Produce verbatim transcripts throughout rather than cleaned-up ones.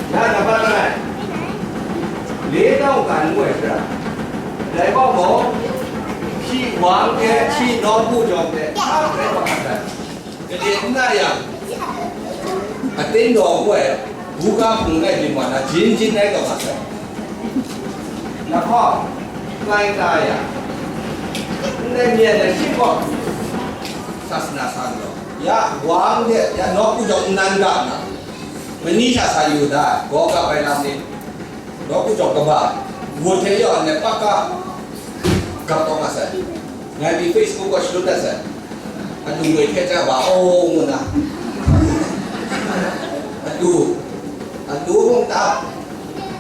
Ya, nambat langai. Le tau kan ngu ai shara. Dai gaw mung, shi wang hte, shi nawku jawng hte, hkap rai wa mat ai. Gade n na yang, aten daw ngu ai, buga hpung rai byin wa na, jin jin rai taw mat ai. Lahkawng, ngai ta ya, ndai myen ai shi gaw, sasana sa n law, ya, wang hte, ya, nawku jawng nnan ga nna, mani sha sa yu da, gaw ga bai lam ni, nawku jawng kaba, wut hte yaw nna pakka, gap taw nga sai. Ngai pyi Facebook gaw shalut dat sai. Adu woi hte chyang wa, o, ngu na. Adu, adu mung tap,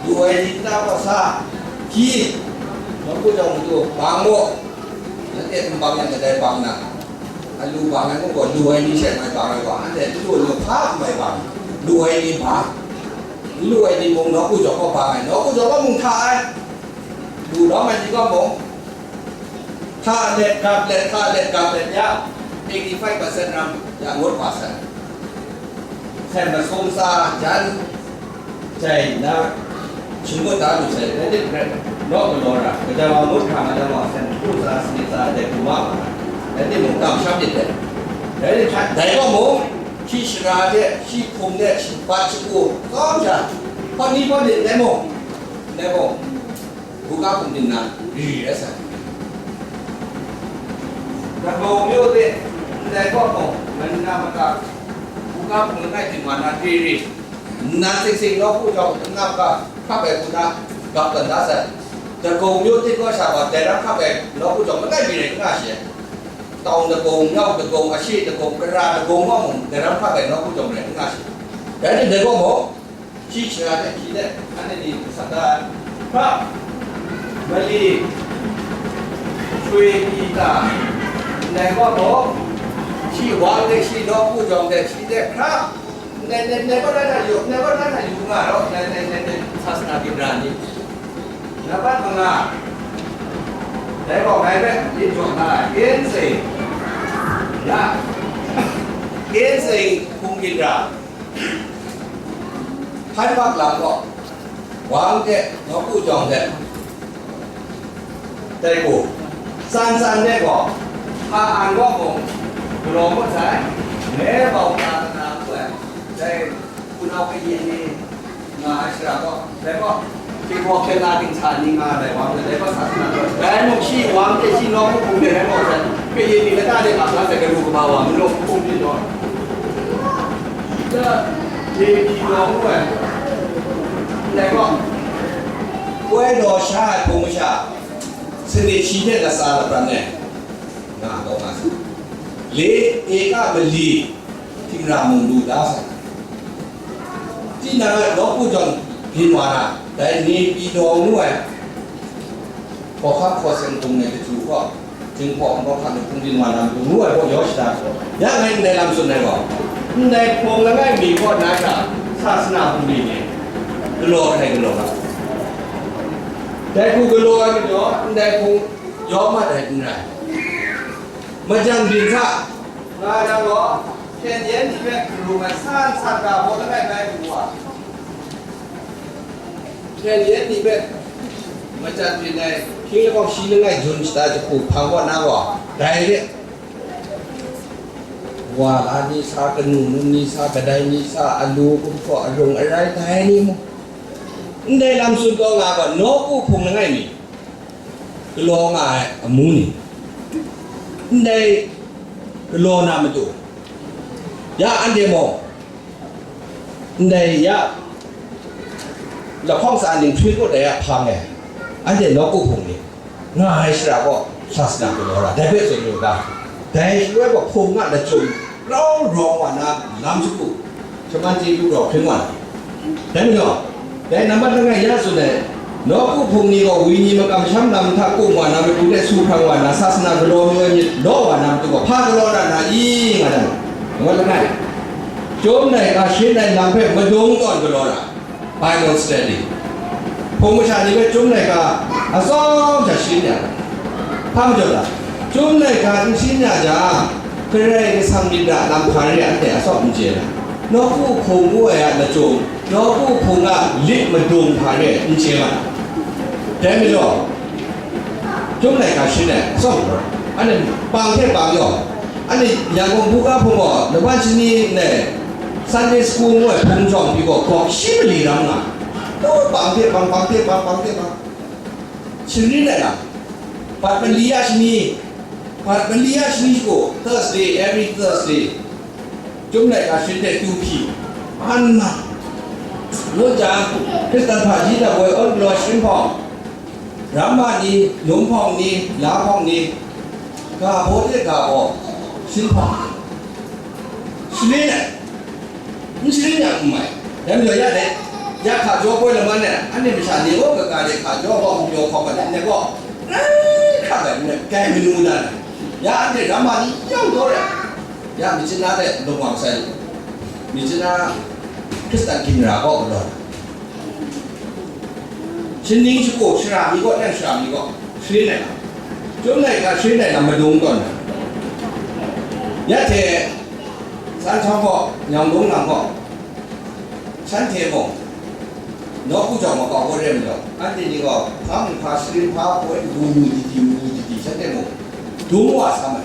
du ai ni nta wa sa, hki, nawku jawng matu, bang mu, nanhte n bang yang kadai bang na. Alu bang ai mung gaw, lu ai ni she mai bang ai wa, anhte lu lu hpa n mai bang, lu ai ni bang, lu ai ni mung nawku jawng gaw bang ai, nawku jawng gaw mung hta ai, lu lawm ai ni gaw mung, hta let, gap let, hta let, gap let, ya, eighty five percent ram, ya, ngut wa sai. Sai masum sa jan, jai nna, shingkut da lu sai, rai tim hkra, naw galaw ra, gaja wa ngut hkra madan wa, san hku tsa, sanit tsa, dai hku ma ma, rai timung, kamsham myit dai. Rai tim hkra, dai gaw mung, shi shara hte, shi hpung hte, shi bat shagu, kawng sha, hpawt ni hpawt nit, ndai mung, ndai mung, buga hpung ningnan, ri rai sai. Dagau myu de, ndai gaw mung, ngan na mata, buga hpung langai ting wa na, ri ri. Nnan sing sing nawku jawng n ngap ga, hkap ai hku na, gap tawn da sai. Dagau myu ting gaw sha gaw, dai ram hkap ai nawku jawng langai mi rai n nga shi ai. Tawng dagau, nyau dagau, ashi dagau, kara dagau gaw mung, dai ram hkap ai nawku jawng rai n nga shi. Rai timung, dai gaw mung, shi shara hte hpyi let, anhte ni sak da ai. Hkra, mali, shui, pyi, ta, ndai gaw gaw, shi wang hte, shi nawku jawng hte, shi hte hkra, ndai, ndai, ndai gaw na hta yu, ndai gaw na hta yu nga law, ndai, ndai, ndai, ndai, sasana ginra ni. Nambat manga, dai gaw ngai hpe myit jaw na ai, Ginzing, ya, Ginzing hpung ginra. Hpan bak lam gaw, wang hte, nawku jawng hte, tai ku, san san de gaw, hpa an gaw mung, galaw ngut sai, me bau ta na ngu ai, dai hpunau kayin ni nga ai shara gaw, dai gaw, hpinghpaw hpyen na dingsa ni nga ai wang, dai gaw sa sing na gaw, dai mung shi wang hte shi nawku hpung de rai gaw sai, kayin ni lata de ap na sai, galu kaba wa, manu hpung de gaw. Shi ta, Levi nawng ngu ai, ndai gaw, koi daw sha ai hpung masha, sanit shi hte latsa lapran ai, nga taw nga sai. Le, eka mali, htingra mung lu da sai. Tinang a nawku jawng byin wa na, dai Levi nawng ngu ai, Hkawhkam hkaw seng hpung ai kachyu gaw, Jinghpaw Hkawhkam hpung byin wa na matu ngu ai gaw yaw shada gaw, ya ngai ndai lam tsun ai gaw, ndai hpung langai mi kaw na hta sasana bungli ni galaw hkrai galaw ga, dai hku galaw ai majaw, ndai hpung yaw mat ai n rai. Majan byin hta nga na gaw, hpyen yen ni hpe hkrum ai san san ga baw langai bai pru wa. Hpyen yen ni hpe majan byin ai, hkying lahkawng shi langai jun shata jahku hpang kaw na gaw, dai re, wa la ni sa, kanu num ni sa, kadai ni sa, alu, gumhpraw, arung arai, dai ni mung, ndai lam tsun taw nga gaw, nawku hpung langai mi galaw nga ai amu ni, ndai galaw na matu, ya anhte mung, ndai ya lahkawng tsa ning hpring kut ai a hpang e, anhte nawku hpung ni nga ai shara gaw sasana galaw ra, dai hpe tsun yu ga, dai shaloi gaw hpung a lachyum grau rawng wa na lam shagu, shaman chyeju grau hpring wa na. Dai majaw, dai nambat langai ya tsun ai, nawku hpung ni gaw wenyi makam sham lam hta kum wa na matu hte su hprang wa na, sasana galaw mayu ai myit law wa na matu gaw hpa galaw na na i? Nga dan. Nambat langai, Chyum laika shin ai lam hpe madung tawn galaw na, Bible study. Hpung masha ni hpe Chyum laika atsawm sha shin ya, hpa majaw ta? Chyum laika n shin ya jang, Karai Kasang myit ra lam hpa re anhte atsawm n chye na. Nawku hpung ngu ai a lachyum, nawku hpung a lit madung hta re n chye ma ai. Dai majaw, Chyum laika sharin ai, tsawm, anhte pang hte pang yaw, anhte Yangon buga hpung gaw, laban shani ndai Sunday school ngu ai hpung jawng pyi gaw, gawk shi mali ram nga, taw pang hte pang, pang hte pang, pang hte pang. Sharin ai lam, Bat mali a shani, Bat mali a shani shagu, Thursday, every Thursday. Chyum laika sharin de tu hpyi, an ma. Ngu jang, Hkristan hpaji hta woi awn galaw sharin hpawng, ramma ni, lum hpawng ni, la hpawng ni, ga baw de ga baw, sharin hpawng. Sharin ai, n sharin yang n mai. Dai majaw ya dai, ya hka jaw poi laman ai, anhte masha ni gaw kaga de hka jaw gaw n pyaw hkawm ai, n gaw, rai hkra ai, n gai manu na ai. Ya anhte ramma ni yawng daw rai. Ya, myi chyeju de lung wa masai lu. Myi chyeju Hkristan ginra kaw galaw. Shaning shagu shara mi kaw, nang shara mi kaw, sharin ai lam. Chyum laika sharin ai lam madung tawn ai. Ya hte, San Hkawng kaw, Nyawng Dum Nang kaw, shanhte mung, nawku jawng makau kaw re majaw, anhte ni gaw, hpa mung hpa, sharin hpa, poi, wu wu di di, wu wu di di, shanhte mung, dum wa sa mai.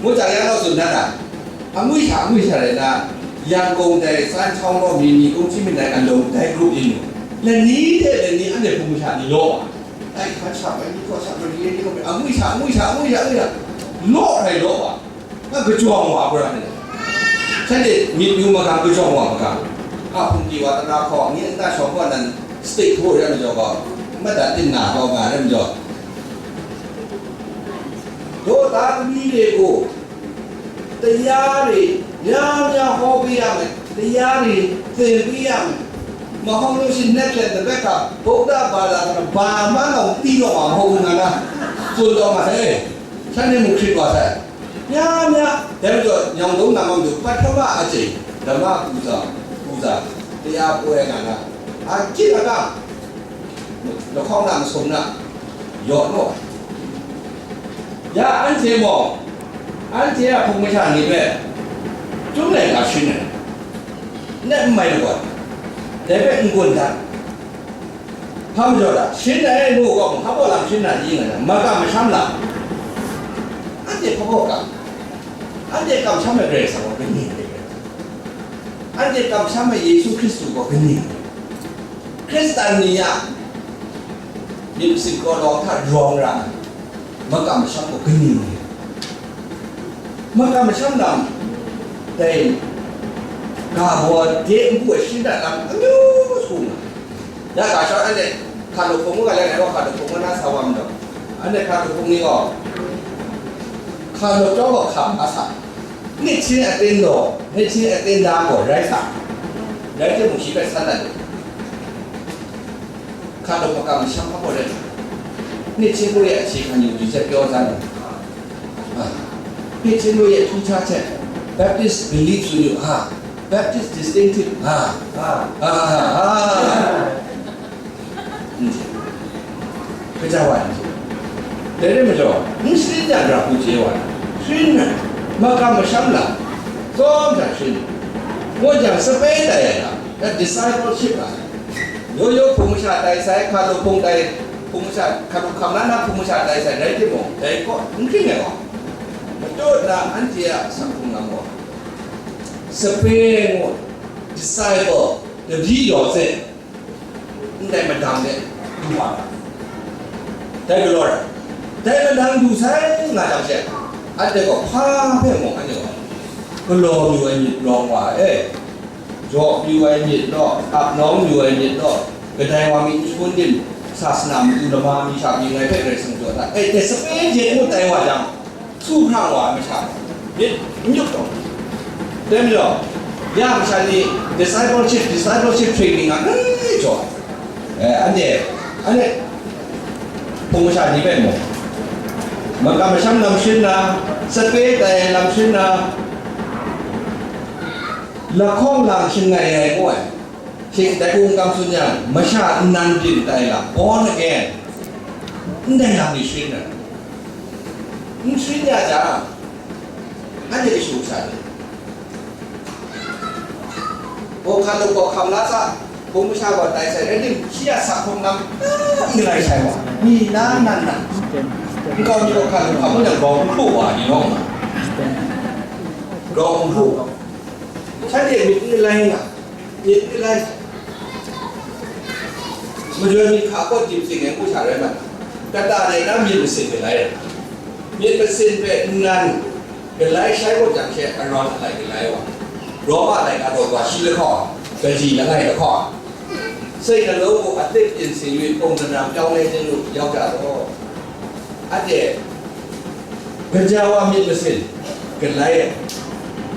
Ngu jang, ya naw tsun dan a, angwi sha angwi sha rai na, Yangon dai San Hkawng law mi mi kung hti myit ai alung dai group yin mung, lani hte lani anhte hpung masha ni law wa, dai hkan sha ai ni gaw sha mari ai ni gaw angwi sha angwi sha angwi sha angwi sha law hkrai law wa, nga kajawng wa ai pura ni. Shanhte myit yu magam kajawng wa magam, a hpungdi wa tara hkaw, ni nta shawng kaw nan state hpaw re ai majaw gaw, madat tin na kau nga re ai majaw, Dawta kami re gaw, taya re, mya mya hkaw kwi ya mai, taya re, tsen kwi ya mai. Mahkawng nu shin net hpyen de bek hta, Buddha baza hta ba ma nau n di taw ma majaw, nga na tsun taw ma sai, shanhte mung hkrit wa sai. Mya mya, dai majaw, Nyawng Dum Nang a matu, Pahtama a chye, Dhamma puja, puja, taya poi nga na, a kyit a kang, lahkawng na masum na, yaw naw ai. Ya anhte mung, anhte a hpung masha ni hpe, Chyum laika sharin ai, net n mai lagawn, dai hpe n-gun dat. Hpa majaw da, sharin ai ngu gaw, hpa baw lam sharin na ning nga na, makam masham lam, anhte hpa baw kam, anhte kamsham ai Karai Kasang gaw kaning rai? Anhte kamsham ai Yesu Hkristu gaw kaning rai? Hkristan ni a myit masin kraw lawng hta rawng ra ai makam masham gaw kaning rai? Makam masham lam dai ga baw de npu ai sharin dat lam amyu su nga. Ya ga shawng anhte hkalup hpung ngu ga lai, ngai gaw hkalup hpung ngu na sa wa majaw, anhte hkalup hpung ni gaw hkalup chyawm gaw hkam a sa, nit htin aten law, nit htin aten da gaw rai sa, rai timung shi hpe san dat ai. Hkalup makam masham hpa gaw rai, nit htin law ya hte hkan yu di hte pyaw dan ai. Hpit htingnoi e htu hta hte, Baptist believe tsun yu, ha, Baptist distinctive, ha, ha, ha, ha, ha. N chye. Kaja wa n chye. Dai rai majaw, n sharin yang gara hku chye wa, sharin ai, makam masham lam, tsawm hta sharin, ngu jang, sape tai ai lam, discipleship lam, Yo yo hpung masha tai sai, hkalup hpung tai, hpung masha, hkalup hkam na na hpung masha tai sai, rai timung, dai kaw n hkring ai gaw, matut na anhte a asak hkrung lam gaw, sape ngu, disciple, tabyi daw hte, ndai madang de du wa ai. Dai galaw ai, dai madang du sai nga jang she, anhte gaw hpa hpe mung anhte gaw galaw lu ai myit rawng wa ai. Jaw pru ai myit law, ap nawng yu ai myit law, kadai wa mi n shangun tim, sasana matu lama mi sha byin ai hpe Karai Kasang jaw dat. E, dai sape je ngut tai wa jang, su hprang wa ai masha myit n yup taw. Dai majaw, ya masha ni discipleship, discipleship training a ngai jaw ai. E, anhte, anhte hpung masha ni hpe mung, makam masham lam sharin na, sape tai ai lam sharin na, lahkawng lang shangai ai ngu ai. Shing dai hku n kam tsun yang, masha nnan byin tai lam, born again, ndai lam ni sharin ai. N sharin ya jang, anhte kashu sha ni, Gaw hkan lu gaw hkam la sa, hpung masha gaw tai sai, rai tim, shi a sak hkrung lam, n galai sai wa, mi na nan na, nkau mi gaw hkan lu hkam lu yang, grau n hkru wa, ni nawng na, grau n hkru wa. Shanhte myit n galai nga, myit n galai. Majaw myit hka kaw dip sing ai ngu sha rai ma, kata rai na myit masin galai ai. Myit masin hpe nnan galai shai gaw jang she, arawn alai galai wa, Roma laika daw wa shi lahkawng, kaji langai lahkawng, စိတ်နှလုံးကို အသစ်ပြင်ဆင်၍ ပုံသဏ္ဍာန်ပြောင်းလဲခြင်းသို့ ရောက်ကြလော့။ အတဲ့ gajawa myit masin galai ai.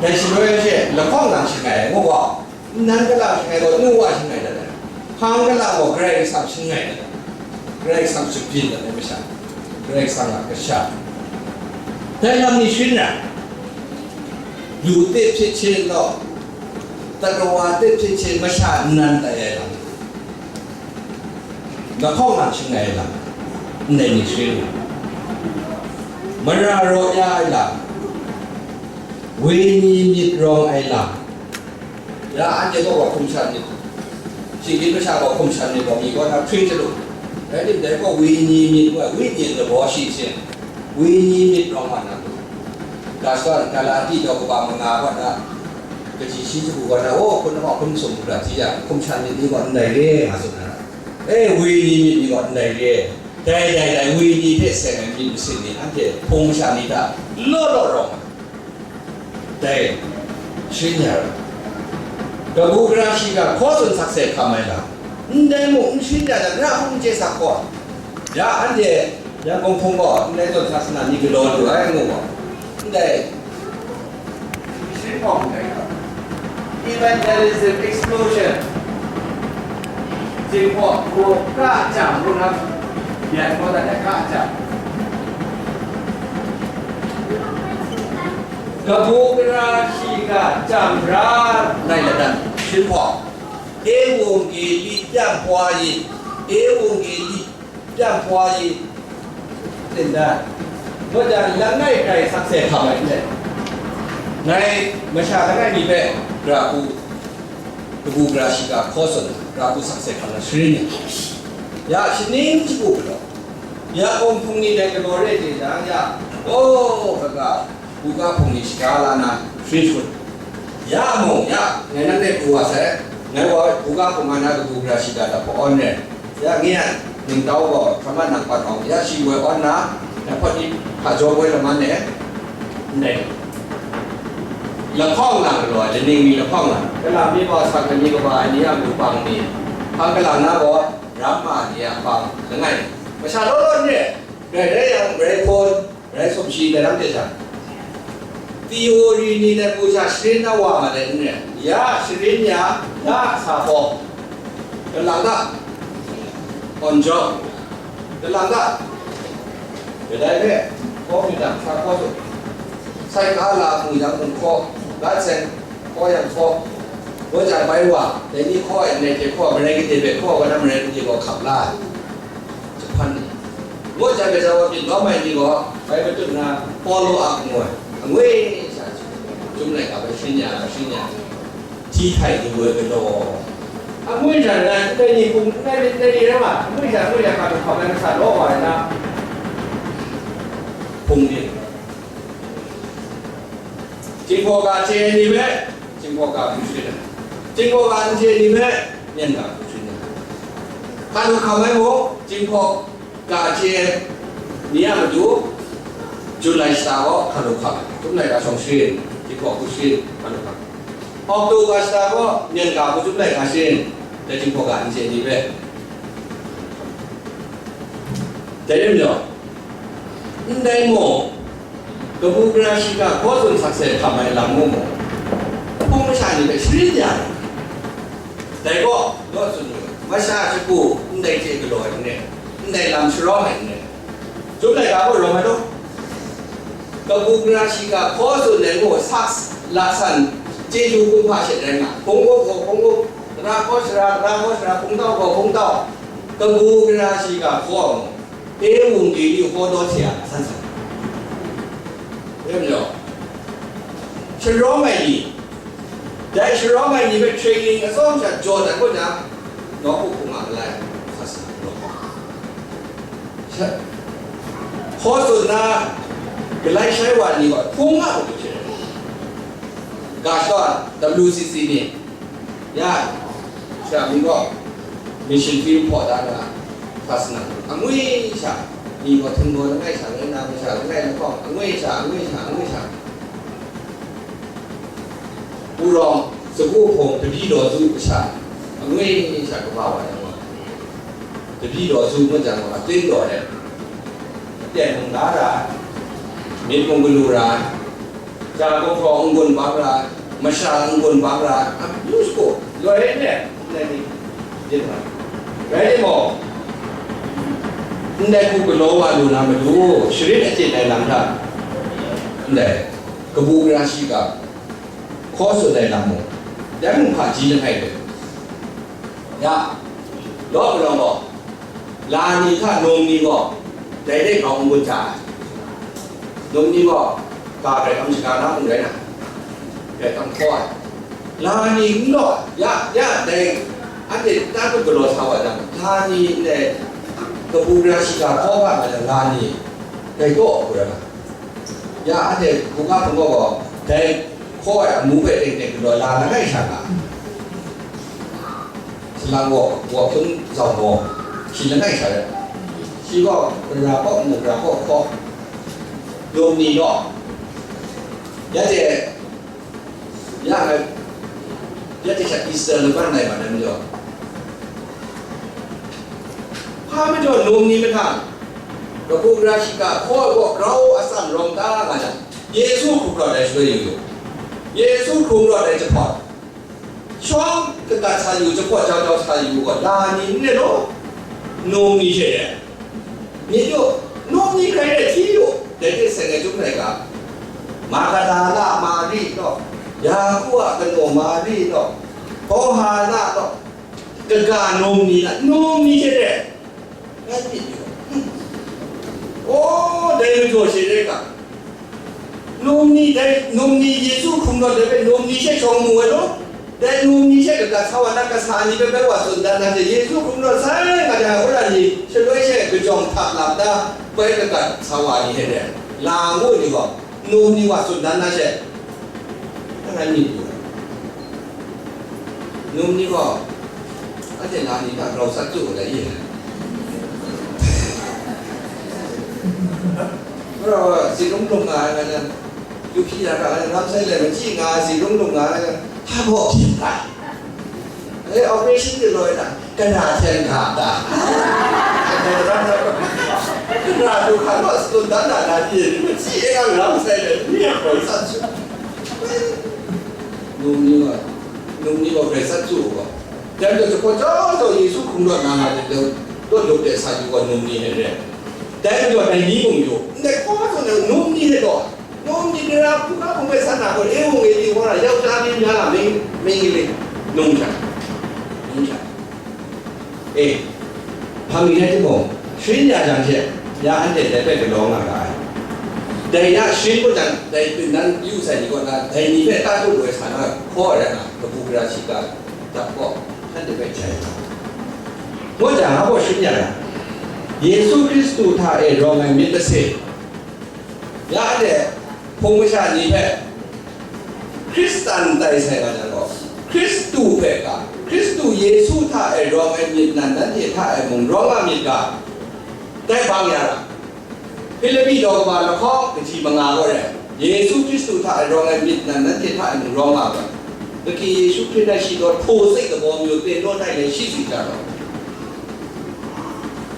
Dai shaloi she, lahkawng lang shangai ai, ngu gaw, nnan galang shangai gaw, nu wa shangai dat ai. Hpang galang gaw, Karai Kasang shangai dat ai. Karai Kasang shabyin dat ai masha, Karai Kasang a kasha. Dai lam ni sharin ai, lu tit hpyit hpyit law, tarawa tit hpyit hpyit masha nnan tai ai lam, lahkawng lang shangai ai lam, ndai ni sharin ai. Mara raw ya ai lam, wenyi myit rawng ai lam, ya anhte gaw wa hkum shan myit, shinggyim masha gaw hkum shan myit gaw, mi kaw na hpring chyalu, rai tim dai gaw wenyi myit ngu ai, wenyi labaw shi hte, wenyi myit rawng wa na lu. Ga shadawn, Galati daw kaba manga kaw na, kaji shi shagu kaw na, o, hpun lahkawng hpun sum Galati ya, hkum shan myit ni gaw ndai re, nga tsun na ra. E, wenyi myit ni gaw ndai re. Dai, dai, dai, wenyi hte seng ai myit masin ni, anhte hpung masha ni hta law law rawng ai. Dai, sharin ya ra. Kabu gara shiga hkaw tsun sakse hkam ai lam, ndai mung n sharin ya jang, ra hpung chye sa hkaw. Ya, anhte Yangon hpung gaw ndai zawn sasana ni galaw lu ai ngu gaw, ndai sharin hpawng ndai ga, evangelism explosion, Jinghpaw hku ka jang ngu na, yan gaw dat ai ka jang. Kabu gara shiga jang ra nai ladan, sharin hpawng, ဧဝံဂေလိ ပြန့်ပွားရေး, ဧဝံဂေလိ ပြန့်ပွားရေး သင်တန်း, နွံကြိမ် လက်နက်ကိုင် ဆပ်ဆဲထားမယ် နဲ့ ngai masha langai mi hpe, gara hku, kabu gara shiga hkaw tsun, gara hku sakse hkam na sharin ni, ya shaning shagu galaw, ya gawng hpung ni dai galaw re de jang, ya, o, kaga, buga hpung ni shaga la na, sharin shagun. Ya mung, ya, ngai nanhte pru wa sai, ngai gaw buga hpung ai na kabu gara shiga hta hpa-awn re. Ya, nge ai, ningtau gaw hkramat nang pat awng, ya, shi woi awn na, ya, hpawt ni hpa jaw woi laman e, ndai lahkawng lang galaw ai, laning mi lahkawng lang, kalang mi gaw, sa kani kaba ai ni a matu pang ni, hpang kalang na gaw, ramma ni a hpang langai, masha law law n re, grai rai yang, grai hpawn, rai sumshi, dai lam hte sha, theory ni dai hku sha sharin na wa ma dai n re, ya sharin ya, ya sa hpaw, kalang ga, on job, kalang ga, kadai hpe, hkaw myit dang, sa hkaw su, sai ka la mu yang mung hkaw, gat seng, hkaw yang hkaw, gaw jang bai wa, dai ni hkaw ai, ndai hte hkaw, marai gade hpe hkaw, wa na marai gade gaw hkap la ai. Jahpan ni, ngu jang gaja wa byin lawm ai ni gaw, bai matut na, follow up ngu ai, angwi sha, chyum laika bai sharin ya, sharin ya, hti htai lu ai galaw. Angwi sha na, ndai ni hpung, ndai ni, ndai ni rai ma, angwi sha, angwi sha hkam hkam ai masha law wa ai na, hpung ni, Jinghpaw ga chye ai ni hpe, Jinghpaw ga hku sharin ai. Jinghpaw ga n chye ai ni hpe, Myen ga hku sharin ai. Hkanu hkam ai mung, Jinghpaw ga chye ai ni a matu, Julai shata gaw hkanu hkam ai. Chyum laika shawng sharin, Jinghpaw hku sharin, hkanu hkam. Oktoba shata gaw, Myen ga hku chyum laika sharin, dai Jinghpaw ga n chye ai ni hpe. Dai rai majaw, ndai mung, kabu gara shiga hkaw tsun sakse hkam ai lam mung mung, hpung masha ni hpe sharin ya ai. Dai gaw, law tsun lu, masha shagu ndai hte galaw ai n rai, ndai lam sharawng ai n rai. Chyum laika gaw rawng ai law, kabu gara shiga hkaw tsun ai gaw, saks, laksan, chyeju kumhpa she rai nga, hpung gaw hpung, hpung gaw tara gaw sara, tara gaw sara, hpungtau gaw hpungtau, kabu gara shiga hkaw, ဧဝံဂေလိ ဟောပြောစရာ ဆန်းဆန်း rai majaw, sharawng ai ni, Dai sharawng ai ni hpe training atsawm sha jaw dat kaw jang, nawku hpung a malai hkra sa law. Sha-, hkaw tsun na, galai shai wa ni gaw hpung a matu hte rai. Ga shadawn W C C ni, ya, sha mi gaw, mission field hpaw da na, hkra sa na, angwi sha, ni gaw htinggaw langai sha, langai na masha, langai lahkawng, angwi sha, angwi sha, angwi sha. Wurong, sagu hpung, tabi daw zu kasha, angwi sha kaba wa yang gaw, tabi daw zu ngut jang gaw, aten daw ai, aten mung la ra, myit mung galu ra, ja gumhpraw n-gun bang ra, masha n-gun bang ra, amyu shagu, loi ai ne, ndai ni, yin wa. Rai timung, ndai hku galaw wa lu na matu, sharin achyin ai lam hta, ndai kabu gara shiga hkaw tsun ai lam mung, dai mung hpaji langai dai. Ya, law palawng gaw, la ni hta num ni gaw, dai de grau n gun hta ai. Num ni gaw, ga grai hkam shaga na mung rai na, grai hkam hkaw ai. La ni n law, ya, ya, dai, anhte ta hku galaw sa wa jang, la ni ndai kabu gara shiga hkaw ga nga jang, la ni dai taw hku rai nga. Ya, anhte hkungga hpung gaw gaw, dai hkaw ai amu hpe teng teng galaw la langai sha nga, salang gaw, wa hpung zau gaw, shi langai sha rai. Shi gaw, gara kaw, mu gara kaw hkaw, num ni gaw, ya hte, ya, ya hte sha Easter laban lai mat ai majaw, hpa majaw num ni mahtang, kabu gara shiga hkaw ai gaw grau atsam rawng ta nga jang, Yesu hkrung rawt ai shaloi yu yu, Yesu hkrung rawt ai jahpawt, shawng kagat sa yu, jahpawt jau jau sa yu gaw, la ni n rai law, num ni hte re. Myit yu, num ni hkrai re hti yu, dai hte seng ai Chyum laika, Magdala Mari law, Yaku a kanu Mari law, Hpawhana law, kaga num ni na, num ni hte re. Rai myit yu. O, dai majaw she rai ga, num ni dai, num ni Yesu hkrung rawt ai hpe num ni she shawng mu ai law, dai num ni she kagat sa wa na kasa ni hpe bai wa tsun dan na she, Yesu hkrung rawt sai nga jang, wora ni shaloi she kajawng hta lam da, bai kagat sa wa ni hte de, la ngu ni gaw, num ni wa tsun dan na she, rai myit yu. Num ni gaw, anhte na ni hta grau sat chyu ai i? Grau, si lung lung nga ai nga jang, yu hpyi ya ga ai, ram sai le machyi nga ai, si lung lung nga ai nga jang, hpa baw hpyi ai. E, operation de loi na, kana hten ga da. Kana du hka naw, tsun dan na na pyi, machyi e nga ram sai le, ni grau sat chyu. Num ni gaw, num ni gaw grai sat chyu u gaw. Dai majaw, jahpawt jau jau Yesu hkrung rawt na nga de, dawt lup de sa yu gaw num ni hte re. Dai majaw, dai ni mung yu, ndai hkaw tsun ai num ni hte gaw, num ni gara hkungga hkungga san na gaw, e wung e di hkawra, yau ja mi mya la, ming, ming, ming, num hta, num hta. E, hpang ni rai timung, sharin ya jang she, ya anhte dai hpe galaw nga ga ai. Dai ya sharin gaw jang, dai pingdan yu sai ni kaw na, dai ni hpe ta lu lu ai sa na, hkaw ai rai nga, kabu gara shiga dap gaw, shanhte hpe jai nga. Ngu jang, nga gaw sharin ya na, Yesu Hkristu hta e rawng ai myit masin, ya anhte hpung masha ni hpe Hkristan tai sai nga jang gaw, Hkristu hpe ga, Hkristu Yesu hta e rawng ai myit nan nanhte hta e mung rawng nga myit ga, dai bang ya ra. Hpilipi daw kaba lahkawng kaji manga gaw re, Yesu Hkristu hta e rawng ai myit nan nanhte hta e mung rawng nga ga, Hkristu Yesu hpyen ai shi taw hpaw tsik kaba mayu, ten naw tai le shi tsun ja gaw,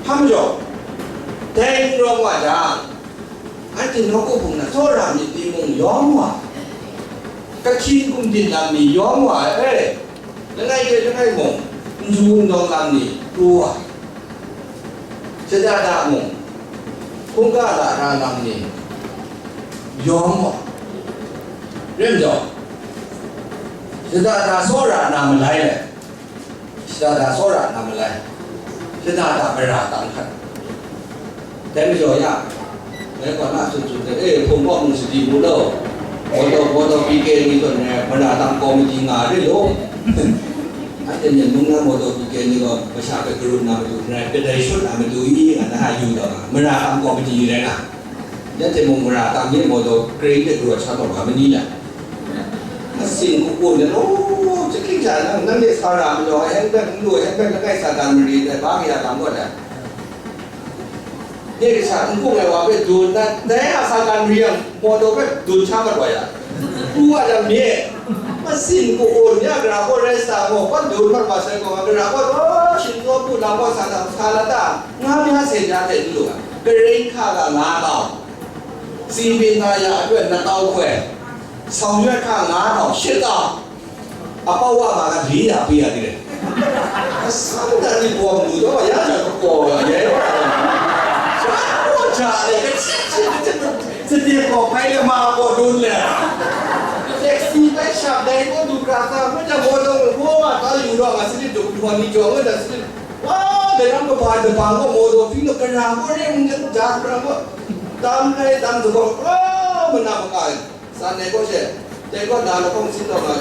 hpa majaw, dai n rawng wa jang, anhte nawku hpung na tsawra myit ni mung yawng wa, kahkying gumdin lam ni yawng wa ai, langai hte langai mung, n du n dawng lam ni pru wa, shada da mung, hkungga lara lam ni yawng wa, rai majaw, shada da tsawra na malai let, shada da tsawra na malai, shada da mara tang hkat. Dai majaw ya, dai kaw na tsun tsun hte, e, hpung kaw mung sadi mu law, မော်တော်၊ မော်တော်ဘီကယ်နီဆိုရင် မရတာကော်မတီငါတွေလို့ အဲ့ဒီနေ့မုန်းလမ်းမော်တော်ဘီကယ်နီက မရှာပဲကရုဏာမတူနဲ့ ကတိုင်ရှုတ်တာမတူကြီးက နဟာယူတော့ မရတာကော်မတီတွေက လက်တင်မုံမရတာမြေမော်တော် ကရိန်တဲ့ကရောချတော့ မနီးလာ အစင်ကိုကိုနဲ့တော့ ချစ်ခင်ကြတာ နမ်းနဲ့စားတာမလို့ ဟဲဘက်လို့ ဟဲဘက်လည်းကိုက်စားတာမရတဲ့ ဘာမှရတာမဟုတ်တာ နေကစား ကိုယ်ကဝါပဲဒုံတန်တဲအစားကံရီယံမော်တော်ပဲဒုံချမတ်ဝါရ သူကလည်းမြေ မစင်ကိုအိုညကရာဘောရဲစာမော် ပတ်ဒုံမတ်ဝါဆဲကောကရာဘောတော့ ရှင်သောပုလာဘောဆန္ဒဆန္ဒတာ ငါးများဆယ်ကြားတဲ့လူက ကရိန်ခါကငါးတောင် စီပင်သာယာအတွက်နှစ်သောင်းခွဲ ဆောင်ရွက်ခငါးထောင်ရှစ်သောင်း အပေါက်ဝမှာကလေးရာပေးရတယ်။ အစမ်းတန်ဒီပေါ်မူတော့ရကြတော့ပေါ်ရရဲတော့ရတော့ကြတယ်ကချစ်ချစ်ချစ်ချစ်ချစ်ပေါ်ခိုင်းလည်းမပေါ်လို့လဲ။ တက္ကစီပဲရှာတိုင်းကိုဒုက္ခသာမကြမောတော့ဘောမှာတာယူတော့ငါစနစ်တို့ခေါ်နေကြော်ဝဲတာစနစ်ဝါတဲ့တော့ဘာတပံကိုမောတော့ပြီးတော့ကရာကိုရဲမှုနဲ့ဒါကရာကိုတမ်းလိုက်တမ်းတော့ဘာမနာမက စာနယ်ကောရှယ်တဲကောဒါလကောင်းစစ်တော့မှာ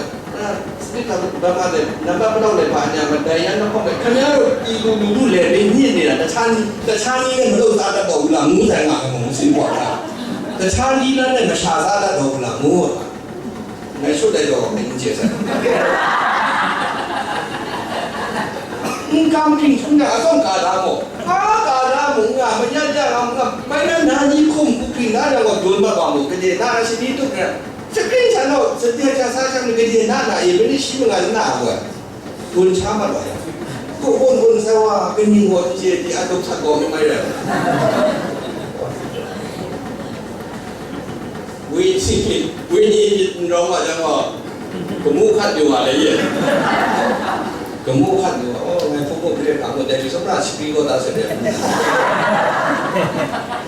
စနစ်ကဘာမှလည်းနံပါတ်ဘယ်လောက်လဲပါညာမတိုင်ရတော့ပဲခင်ဗျားတို့ပြည်သူလူထုလည်းမင်းညစ်နေတာတခြားနည်းတခြားနည်းနဲ့မလုပ်သားတတ်တော့ဘူးလားငူးဆိုင်ကလည်းမဟုတ်ဘူးစစ်ပွားတာတခြားနည်းလမ်းနဲ့မရှာစားတတ်တော့ဘူးလားငူးငါရှုပ်လိုက်တော့မင်းညစ်ဆိုင် N kam king chung na asong ka da mo. Ha ka da mo nga ma ya ja nga nga. Mai na na ni kum ku king na da mo don ma ba mo. Ka de na na shi ni tu na. Sa king sa no, sa de ja sa sa ni ka de na na e ni shi ma nga na wa. Don cha ma ba. Ko hon hon sa wa ka ni mo je di a dok sa ko mai ra. ဝိညာဉ်၊ ဝိညာဉ်ရောင်းမှကျတော့ကမူခတ်ပြောပါလေရဲ့။ ကမူခတ်ပြောပါ။ အော် ငါဖုန်းကိုပြတဲ့အခါမှာ တယ်လီ သမ္မတ စပီးကောသားဆက်တယ်။ အဲ့ဒါ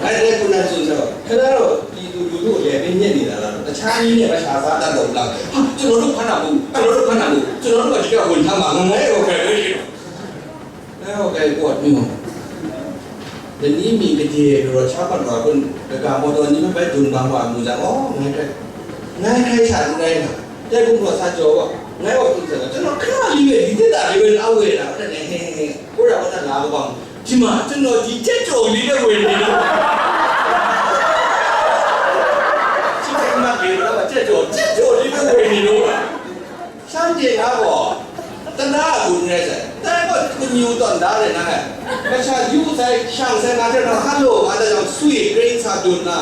ကလည်းခုနကဆိုတော့ ခင်ဗျားတို့ပြည်သူလူထုအလဲပင်ညက်နေတာလား။ တခြားနည်းနဲ့မရှာစားတတ်တော့ဘူးလား။ ဟာ ကျွန်တော်တို့ဖမ်းတာမဟုတ်ဘူး။ ကျွန်တော်တို့ဖမ်းတာမဟုတ်ဘူး။ ကျွန်တော်တို့ကဒီကဝန်ထမ်းမှာငငယ်ကိုပဲလေ။ แล้วแกกวดนี่มั้ง เดี๋ยวนี้มีกระเจกรถชาปัดว่าคนกะกะมอเตอร์นี่มันไปดุนบางว่ามูจัง อ๋อ ไงใคร ไงใครฉันไงนะ แต่คุณตำรวจซาโจว่า ไงว่าคุณเสร็จแล้ว ကျွန်တော်ခဏလေးပဲ ဒီတက်တာလေးပဲ အဝဲလာတယ် ဟဲဟဲဟဲ ကိုရဝနာလာကောင်း ဒီမှာ ကျွန်တော်ဒီကြက်ကြော်လေးပဲဝယ်နေလို့ ဒီမှာ ကြက်ကြော် ကြက်ကြော်လေးပဲဝယ်နေလို့ ရှမ်းပြည်သားပေါ့ တနာအကူနဲ့ဆိုင် တိုင်းပေါ်ကညူတော့ဒါလည်းနားဟဲ့ မချာယူဆိုင် ရှမ်းဆိုင်မှာတဲ့တော့ ဟယ်လို ငါတို့ကြောင့် ဆွေ ကရင်းစာဒုံနာ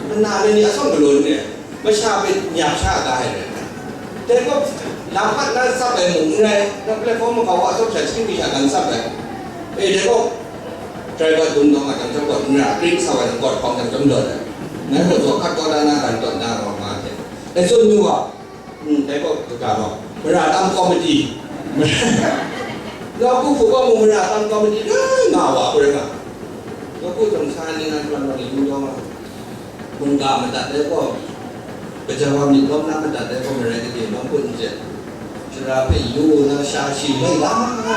မနာလည်းနေအဆုံးမလို့နဲ့ မချာပဲညှပ်ချတာဟဲ့ တဲ့တော့ လမ်းပတ်လမ်းဆက်ပဲမုန်နဲ့ platform မှာကအဆုံးချက်ချင်းပြီးတာလမ်းဆက်ပဲ အဲ့တော့ driver ဒုံတော့ငါကြောင့်တော့ နာ ကရင်းစာဝဲတော့ ကော့ဖောင်ကြောင့်တော့ ငါတို့တော့ ခတ်တော့ဒါနာ တန်တော့နာတော့မှာတဲ့ အဲ့ဆိုမျိုးက อืม แต่ก็กะเนาะ เวลาตามคอมเมดี้ เราผู้ฝึกว่ามึงเวลาตามคอมเมดี้ เอ้ย มาว่ะ เพื่อนอ่ะ เราพูดถึงชาในงานวันวันนี้มึงยอมอ่ะ มึงกะมันตัดได้ก็ ก็จะว่ามีล้มน้ำมันตัดได้ก็ไม่ได้ก็ดี น้องพูดเจ็บ ชราไปอยู่นะ ชาชีไม่ล้า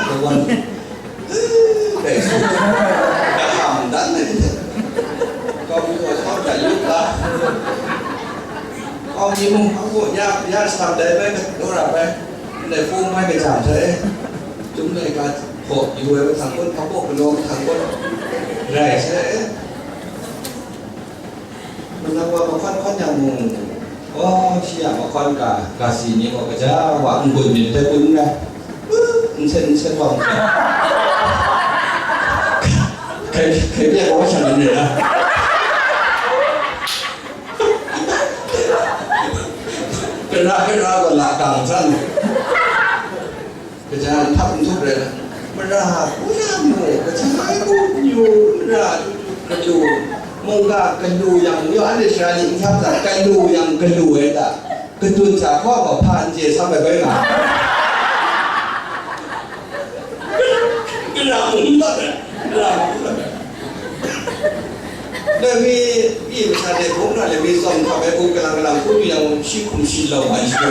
แต่วัน Dai su, ka ham dan na ni. Kau bu kau kau ka yu la. Kau ni mung kau bu ya ya sam dai bai ka do ra bai. Dai fu mai ka jam sai. Tum dai ka ho yu wai ka thang kun, ka bo ka lo ka thang kun. Rai sai. มันนับว่ามาค่อนค่อนอย่างหนึ่งอ๋อเชียมาค่อนกากาสีนี้บอกกระจ้าว่าอันบุญมีแต่บุญไงอึ๊บมันเส้นมันเส้นว่ามันใครใครเรียกว่าฉันนั่นเลยนะเป็นรักเป็นรักกันละต่างท่าน Kaja n hpap n htup rai na, mara hku na mu, kaja ai bu n yu, mara hku hku, kalu, mungga kalu yang, yu anhte sara ni n hkap hta, kalu yang kalu ai hta, kadun hta hkaw gaw hpa n chye sam ai bai nga. Kara mung n mat ai, kara mung n mat ai. Dai mi, pyi masha de, hpung hkra de mi tsawm hkap ai hku, kalang kalang hku du yang, shi hkum shi lau ai shi.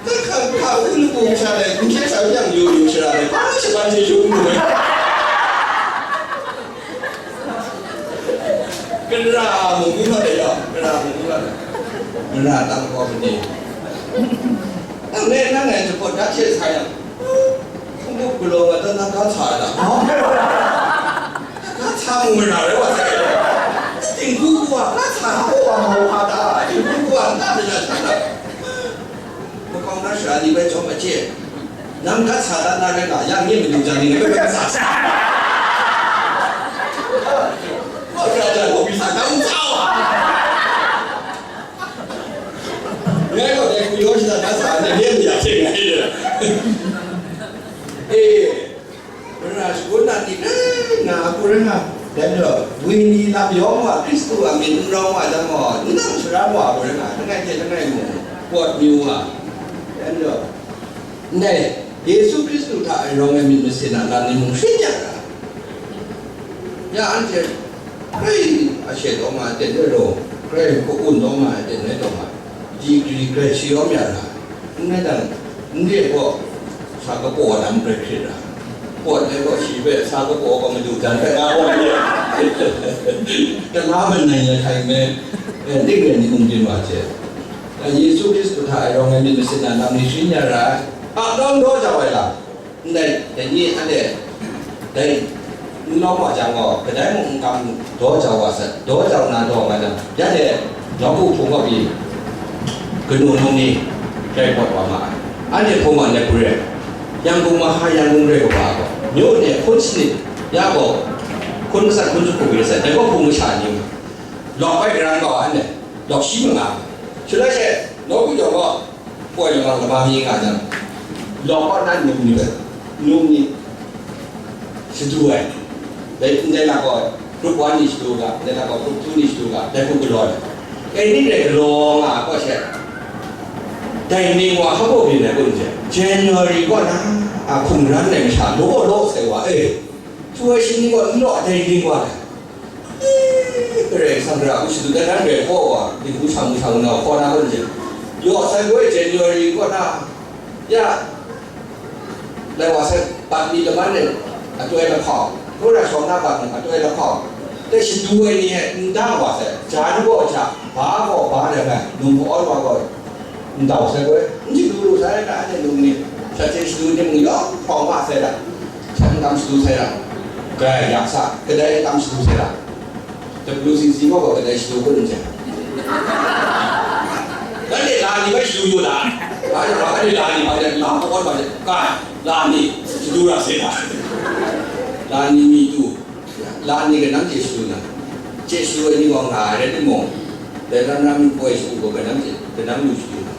ถ้าเขาเขาอุณหภูมิชาแดงคุณแค่สาวอย่างอยู่อยู่ชาแดงป้าชาวบ้านจะยุ่งเลย กันราหมูนี่มาเลยเหรอ กัน Mara tam kaw ni. Nang le nang ngai jahpawt da hte sa yang, hkungkup galaw nga dan nang ga sa ai da. Ga sa mu mara rai wa sai. Tingku kuwa ga sa hpa wa ma wa da. Tingku kuwa na da ya sa da. Makau na sara ni bai jawm a chye. Nang ga sa da na rai nga, yang nye madu jang ni ngai bai ga sa sa. Wa sara jang wa bi sa da u sa wa. Ngai gaw dai hku yaw shada da sa ai, dai re mi ya hte ngai re. E, mara shagun na ni rai nga, a hku rai nga, dai majaw, wenyi lam yawng wa, Hkristu a myit n rawng wa jang gaw, n dang sharam wa, a hku rai nga, langai hte langai mung, pawt mayu wa, dai majaw, ndai, Yesu Hkristu hta e rawng ai myit masin a lam ni mung shing ya ra. Ya anhte grai a she taw ma ai ten rai law, grai hku-un taw ma ai ten rai taw ma ai, degree grai shayawm ya ra, n rai nang, n re gaw, sa kapaw lam grai hkrit ra, pawt ai gaw shi hpe sa kapaw gaw madu jan hpe nga gaw ni, kama manai ya hkai me, eh, ning rai ni ung byin wa hte, eh, Yesu Hkristu hta e rawng ai myit masin a lam ni shing ya ra, a nawng daw jau ai lam. Ndai, dai ni anhte dai n lawm wa jang gaw, kadai mung n kam daw jau wa sai, daw jau na daw nga jang, ya de, nawku hpung kaw pyi, kanu num ni, grai pawt wa ma ai. Anhte hpung gaw ndai hku re, Yangon maha, Yangon re kaba gaw, myu de hkun sanit, ya gaw, hkun matsat hkun jahku re sai, dai gaw hpung masha ni, lawk bai garan gaw anhte, lawk shi manga, shaloi she, nawku jawng gaw, Poi lamang lama mi nga jang, lawk kaw na num ni hpe, num ni shadu ai, dai, ndai lak gaw group one ni shadu ga, ndai lak gaw group two ni shadu ga, dai hku galaw ai. Dai ni rai galaw nga ai kaw she, dai ning wa hpa baw byin ai kun hte, January kaw na, a hkungran ai masha law law sai wa, e, htu ai shingni gaw n law, dai ning wa ai. Karai Kasang hkra hku shadu dat dan rai hkaw wa, dinghku shang shang nau hkaw na gaw n jeng. Yaw sai gaw January kaw na, ya, lai wa sai, bat mi laman e, atoi lahkau, Hkora shawng na bat mi atoi lahkau, dai shadu ai ni e n dang wa sai, jan gaw ja, ba gaw ba rai ngai, num hkaw wa gaw, Ndau sai gaw, n shadu lu sai na, anhte num ni, sha hte shadu ni mung yawng hpawng ma sai na, sha n kam shadu sai na, grai yak sa, kadai n kam shadu sai na, W C C gaw kadai shadu kun n sai. Nanhte la ni bai shadu yu la, ba jau la, anhte la ni ba de, la hpawng ma de, kai, la ni, shadu ra sai na, la ni mi tu. La ni kanang chye shadu na, chye shadu ai ni gaw nga ai rai timung, dai ram ram poi shagu gaw kanang chye, kanang lu shadu na.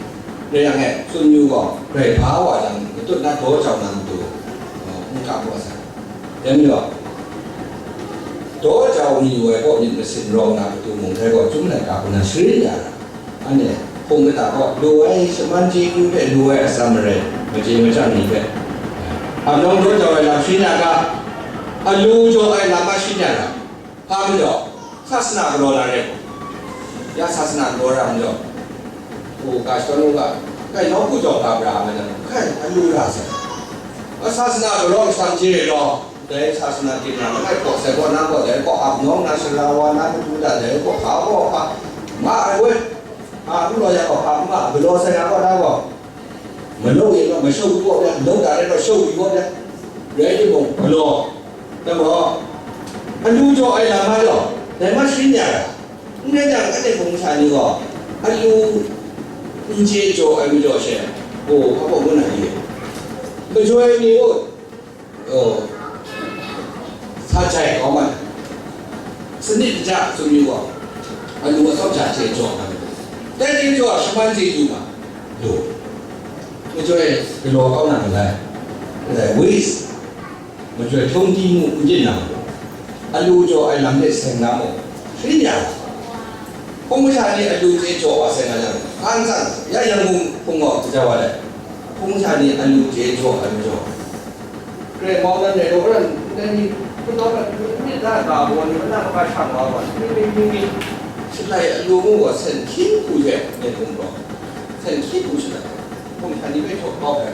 Rai yang e, tsun yu gaw, grai hpa wa jang, matut na daw jau na matu, n kam wa sai. Dai majaw, daw jau mi yu ai kaw myit masin rawng na matu mung dai gaw, Chyum laika hku na sharin ya ra. Anhte hpung kata kaw lu ai shaman chyeju hte lu ai atsam marai, machye machyang ni hpe, a nawng daw jau ai lam sharin ya ga, a lu jaw ai lam a sharin ya ga, hpa majaw, sasana galaw na rai, ya sasana galaw ra majaw, u ga shadawn u ga, kai nawku jaw ga bra ai lam, kai a lu ra sai, a sasana galaw masang hte rau, Dai sasana ting na langai kaw sai kaw na gaw, dai kaw ap nawng na, sara wa na, matu da dai kaw hpa kaw hpa ma ai woi, hpa n law ya gaw, hpa n ma, galaw sai na kaw na gaw, manu e gaw, mashau yu kaw ya, nau da rai gaw, shau yu kaw ya, rai timung, galaw, dai gaw, alu jaw ai lam ma jaw, dai ma sharin ya ra, n rai jang, anhte hpung masha ni gaw, alu n chye jaw ai majaw she, gaw, hpa kaw ngu na ye, majoi mi gaw, Oh, sa jai kau ma, sanit kaja tsun yu gaw, alu atsawm ja hte jaw nga ai. Dai hte jaw a shaman chyeju ma, lu, majoi galaw kau na malai, malai wis, majoi htung di mu n yin na, alu jaw ai lam hte seng na mu, sharin ya, hpung masha ni alu chye jaw wa seng na jang, an tsang, ya Yangon hpung gaw kaja wa ai, hpung masha ni alu chye jaw ai majaw, Karai mau nan rai law, ran, dai ni, hpunau ran, myit da ga gaw ni, mana kaba shang wa gaw, myit, myit, myit, myit. Shalai alu mu gaw, sen hkyin hku hte myit hkum gaw, sen hkyin hku shalai, hkum htan ni bai htaw kau ai.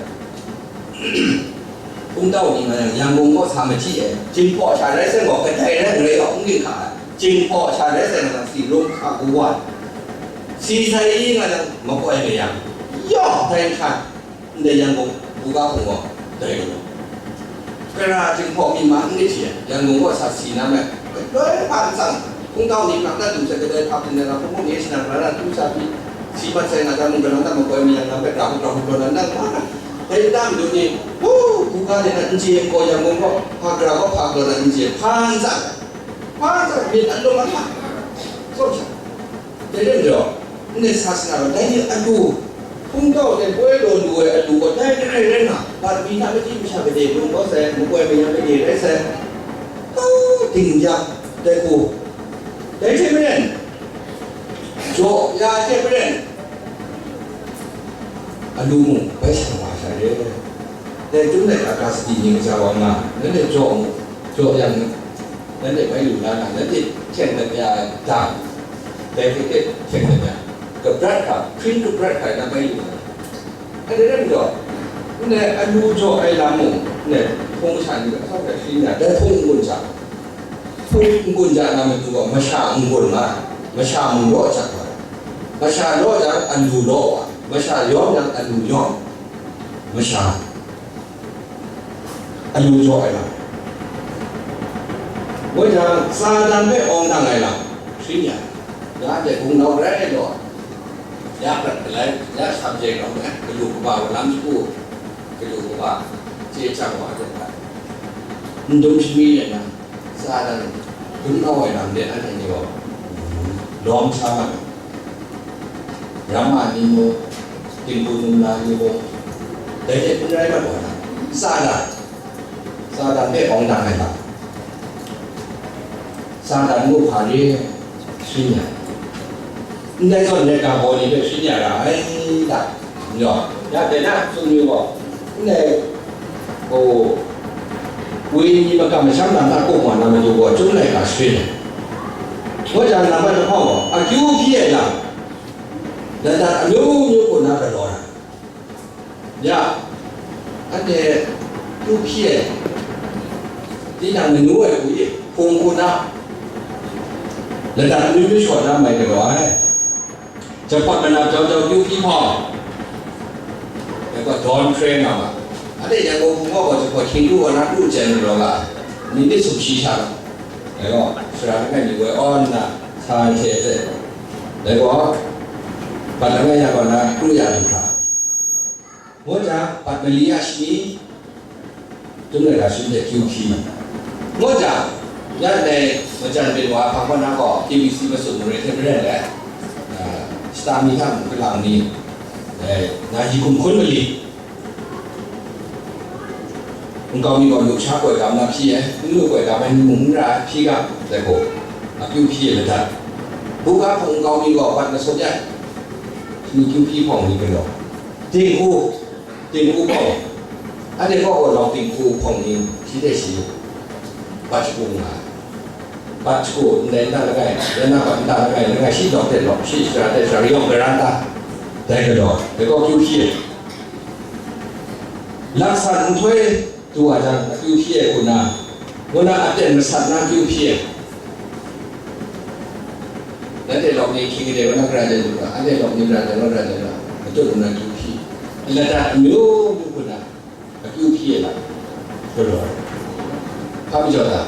Hpung tau ni nga yang, Yangon gaw sa mahti ai, Jinghpaw sha rai sai gaw, kadai rai n rai gaw, n ging hka ai, Jinghpaw sha rai sai nga, si rum hka kawa ai. Si sai nga jang, makoi mayang, yawng dai hkan, ndai Yangon buga hpung gaw, dai gaw, kara jinghpaw myi ma n lit hte, Yangon gaw sa si na me, loi hpa n tsang, hpungtau ni hkrak na du hte kadai hpap tinggai na hpung ni shanan ra na du sa pyi, si mat sai nga jang, mung galang na makoi mayang na hpe, grahkut grahkut gaw na nang hpa na, dai nta madu ni, hu, buga de na n chye n gaw, Yangon gaw, hpa gara gaw hpa galaw na n chye, hpa n tsang, hpa n tsang, myit n lum a hpa, tsawm sha. Dai rai majaw, ndai sa sara gaw, dai ni alu, hpungtau dai poi law lu ai alu gaw, dai hkrai rai nga, bat mi hta machyi masha gade lung kau sai, makoi mayang gade rai sai, kau ding yang, dai hku, dai hte maren, jaw ya hte maren, alu mung bai sa wa sha re. Dai chyum dai ga sadi ning sha wa nga, nanhte jaw mu, jaw yang, nanhte bai lu la na, nanhte hkyeng dat ya dang, dai hte hte hkyeng dat ya, kabrat hkra, hpring kabrat hkra na bai lu na. Dai rai majaw, ndai alu jaw ai lam mung, ndai hpung masha ni hpe ahtau hkra sharin ya, dai hpung n-gun sha, hpung n-gun sha na matu gaw, masha n-gun nga, masha mung law jang wa, masha law jang alu law wa, masha yawm jang alu yawm, masha alu jaw ai lam. Woi jang, Satan hpe awng dang ai lam, sharin ya, ya dai hpung nau rai law, ya prat galai, ya sham jeng rawng ai, galu kaba wa lam shagu, galu kaba chye chyang wa ai lam, n dum shami ai lam, Satan dum kau ai lam de, anhte ni gaw lawm sa mat ai. Ramma ni mung, dinghku num na ni mung, dai hte n rai mat wa na, Satan, Satan hpe awng dang ai lam, Satan mung hpa re, sharin ya. Ndai zawn, ndai ga baw ni hpe sharin ya ra ai ta? N jaw, ya dai na tsun yu gaw, ndai, o, wenyi makam masham lam hta kung wa na matu gaw, chyum laika sharin ai. Ngu jang, nambat lahkawng gaw, akyu hpyi ai lam, ladat amyu myu kaw na galaw na. Ya, anhte kyu hpyi ai, tinang manu ai hku e, hpung hku na, ladat amyu myu shaw na mai galaw ai. Jahpawt manap jau jau kyu hpyi hpawng, dai gaw dawn hkre nga ma. Anhte Yangon hpung gaw gaw jahpawt hkying kru gaw na kru chyen galaw ga ai, ni myit sumshi sha, dai gaw sara langai mi woi awn nna, sa ai hte hte, dai gaw bat langai ya gaw na kru ya lu hkra. Ngu jang, bat mali ya shani, Tum laika sharin hte kyu hpyi ma. Ngu jang, ya ndai majan byin wa hpang kaw na gaw, K B C masum mare hte maren let, ah, shata mi hta mung kalang ni, eh, na yi hkum hkun mali, nkau mi gaw lusha koi gam na hpyi ai, n lu koi gam ai ni mung n ra ai, hpyi ga, dai gaw, akyu hpyi ai madat. Buga hpung nkau mi gaw bat masum ya, shani kyu hpyi hpawng ni galaw. Dinghku, dinghku hpawng, anhte kaw gaw lawng dinghku hpawng ni shi hte shi bat shagu nga ai. Bat shagu ndai nta langai, ya na bat nta langai, langai shi lawng hte lawng, shi shara hte shara, rayawng gara nta, dai galaw, dai gaw kyu hpyi ai. Laksan nhtoi du wa jang, akyu hpyi ai hku na, ngu na aten masat na kyu hpyi ai. Nanhte lawng ni hkying gade kaw na gara de lu ga, anhte lawng ni gara de kaw gara de lu ga, matut nna kyu hpyi, ladat amyu myu hku na, akyu hpyi ai lam galaw ai. Hpa majaw ta?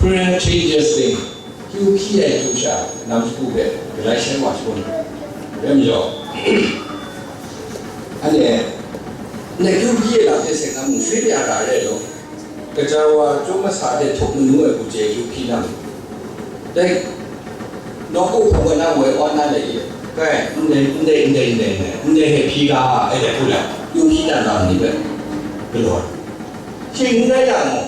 Prayer changes things. Kyu hpyi ai kyu sha, lam shagu hpe galai shai wa shagun. Rai majaw, anhte, ndai kyu hpyi ai lam hte seng na mung sharin ya ra ai rai law, kaja wa chyum masa de htup manu ai hku chye kyu hpyi na mung, dai nawku hpawng gaw na woi awn na lai e, kai, ndai, ndai, ndai, ndai, ndai, ndai hpe hpyi ga ai dai hku na, kyu hpyi na lam ni hpe galaw ai. Shing n rai yang gaw,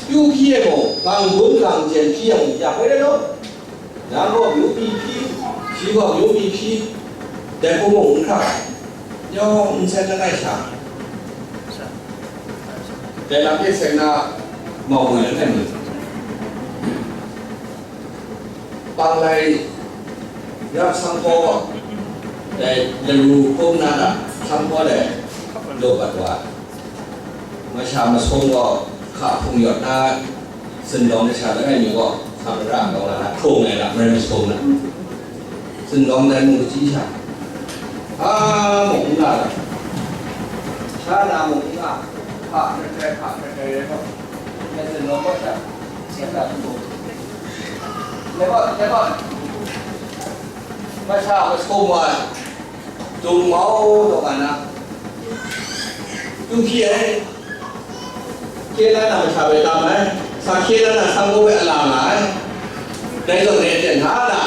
kyu hpyi ai gaw, gang gun gang jen hpyi yang, yak ai rai law. Nang gaw amyu mi hpyi, shi gaw amyu mi hpyi, dai hku mung n hkra ai, yawng nsen langai sha, dai lam hte seng na mau ngoi langai mi, panglai rap sanghpaw gaw, dai laru hkrum na na sanghpaw dai law bat wa, masha masum gaw hka hpung yawt na, zunlawng masha langai mi gaw, hkam mara gaw na, hkrung ai na, marai masum na. Zunlawng dai mung kaji sha, a, mung n nga ai, sha na mung n nga, hpa hkrai hkrai, hpa hkrai hkrai rai gaw, dai zunlawng gaw sha, sha na mung, dai gaw, dai gaw, masha masum wa ai, dung mau taw nga na, dung hpyi ai, hkye la na masha bai tam ai, sa hkye la na sang gaw bai a la nga ai, dai zawn e ten hta na.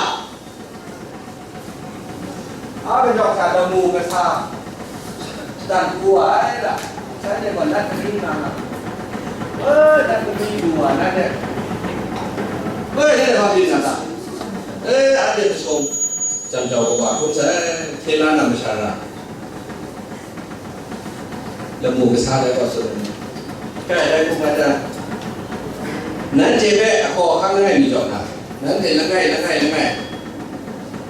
A kajawng hta lamu kasa dan pru wa ai la, shanhte gaw nat kari nna, e, nat kari lu wa na hte, e, nanhte hpa byin na ta? E, anhte masum, jam jau kaba hkrum sai, hkye la na masha ra. Lamu kasa dai gaw tsun ai. Kai, dai hkum rai ta? Nanhte hpe ahkaw ahkang langai mi jaw na, nanhte langai, langai, langai,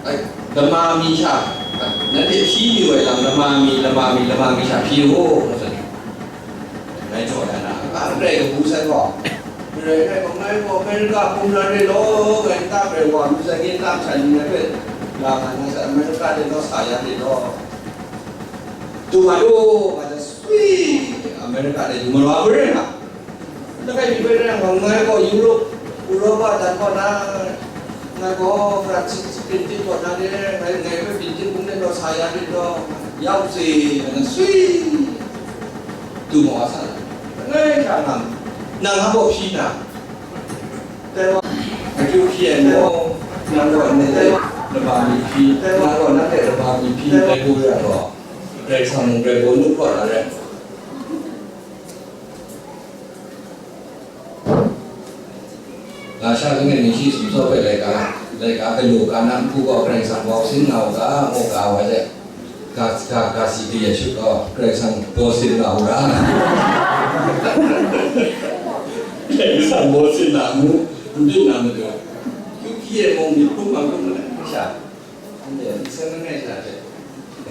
ai, lama mi sha, nanhte hpyi lu ai lam, lama mi, lama mi, lama mi sha hpyi u, nga tsun ai. Dai jaw ya na, a, grai kabu sai gaw, grai rai gaw, ngai gaw America hpung ran re law, ngai nta grai wa mi sai, ngai nta masha ni ngai hpe la nga na sai, America de law, sa ya de law. Du nga lu, nga jang swi, America de du malu ai hpe rai nga. Langai mi hpe rai nga, ngai gaw Europe, Europa dan kaw na, ngai gaw France byin ting kaw na de, ngai, ngai hpe byin ting hpung de law, sa ya de law, yau tse, nga jang swi, du maw sa, langai hkra nga, nang a gaw hpyi na, Akyu hpyi ai maw? Nang gaw ndai lama mi hpyi, nang gaw nang hte lama mi hpyi, dai hku ra gaw, Karai Kasang mung grai baw nu hpaw na rai. Lasha langai mi shi sumsawk ai laika, laika galaw ga na nhku gaw Karai Kasang baw sin nga u ga, ngu ga wa de. Ga, ga, ga si kaya shut gaw, Karai Kasang baw sin nga u ra. Karai Kasang baw sin na mu, n byin na matu, kyu hpyi ai mung myit hkrum hkrum na sha, anhte n seng langai sha hte,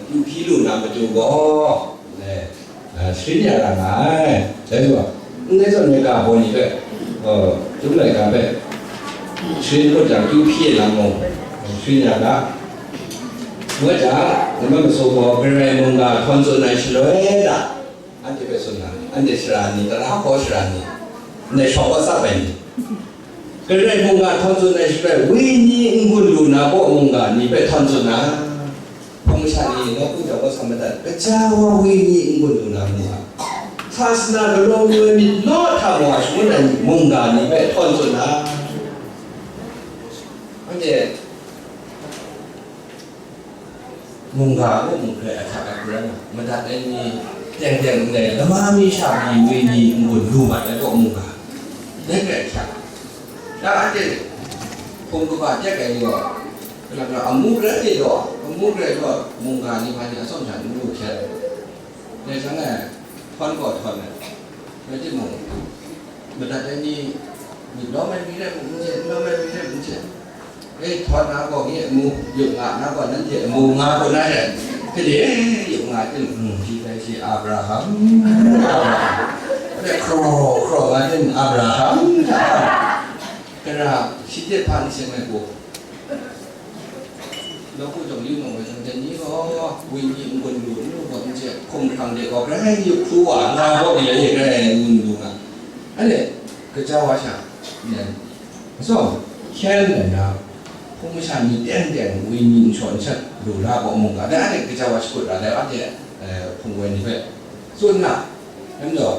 kyu hpyi lu na matu gaw, e, a, sharin ya ra nga ai. Dai hku, ndai zawn laika baw ni hpe, a, chyum laika hpe, sharin hkut jang, kyu hpyi ai lam mung, sharin ya ga. Ngut jang, namai masum gaw Karai mungga htawn tsun ai shaloi da, anhte hpe tsun na, anhte sara ni, tara hkaw sara ni, ndai shawng wa tsap ai ni, Karai mungga htawn tsun ai shaloi, wenyi n-gun lu na kaw mungga ni hpe htawn tsun na, hpung masha ni nawku jawng gaw sa madat, gaja wa wenyi n-gun lu na mungga, sasana galaw lu ai myit law hta wa shangun ai mungga ni hpe htawn tsun na, anhte mungga a mung hkrai ahkyak ai hku rai nga, madat ai ni teng teng ndai lama mi sha ni wenyi n-gun lu mat ai kaw mungga, dai hkrai ahkyak. Ya, anhte hpung kaba tek ai ni gaw, kalang gaw amu rai ai gaw, amu rai ai gaw, mungga ni hpa ni atsawm sha n lu hkyen ai. Dai shaloi, htawn gaw htawn ai. Rai timung, madat ai ni, myit lawm ai mi rai mung n chye, n lawm ai mi rai mung n chye. E, htawn na gaw nye a mu, yup nga na gaw nanhte a mu nga gaw na rai. Gade, yup nga tim, hmm, shi bai shi Abraham, Abraham. Gade, hkraw, hkraw nga tim, Abraham, Abraham. Gara, shi de hpa n seng ai gaw. Nawku jawng yu nang gaw, jang jan ni gaw, wenyi n-gun lu, n lu gaw n chye, hkum hkrang de gaw, grai yup hkru wa, nga gaw ni lai e, grai n-gun lu nga. Anhte, gaja wa sha, nen, atsawm, hkyen nna, hpung masha ni teng teng wenyi n shawn shat lu la gaw mungga, dai anhte gaja wa shakut ra, dai anhte, eh, hpung woi ni hpe tsun na, rai nme law,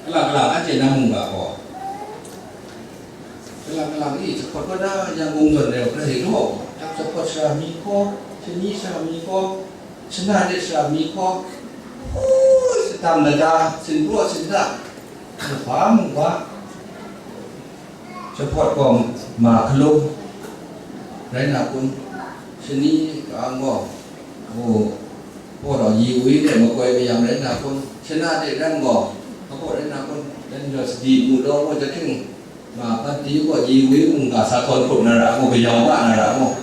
kalang kalang anhte na mungga gaw, Kalang kalang e, jahpawt kaw na Yangon zawn rau grai gaw, yak jahpawt sara mi hkaw, shani sara mi hkaw, shana de sara mi hkaw, hpui, shadam lada, sinpraw sinda, maba mungga, jahpawt gaw ma hkalum rai na kun, shani ka-ang gaw, o, hpaw rau yi wi de makoi mayam rai na kun, shana de ran gaw, hpaw rai na kun, dan jaw sadi mu law gaw jahting, Ma, panti gaw yi wi mungga sa hkawn hkrup na ra mu, kayau wa na ra mu.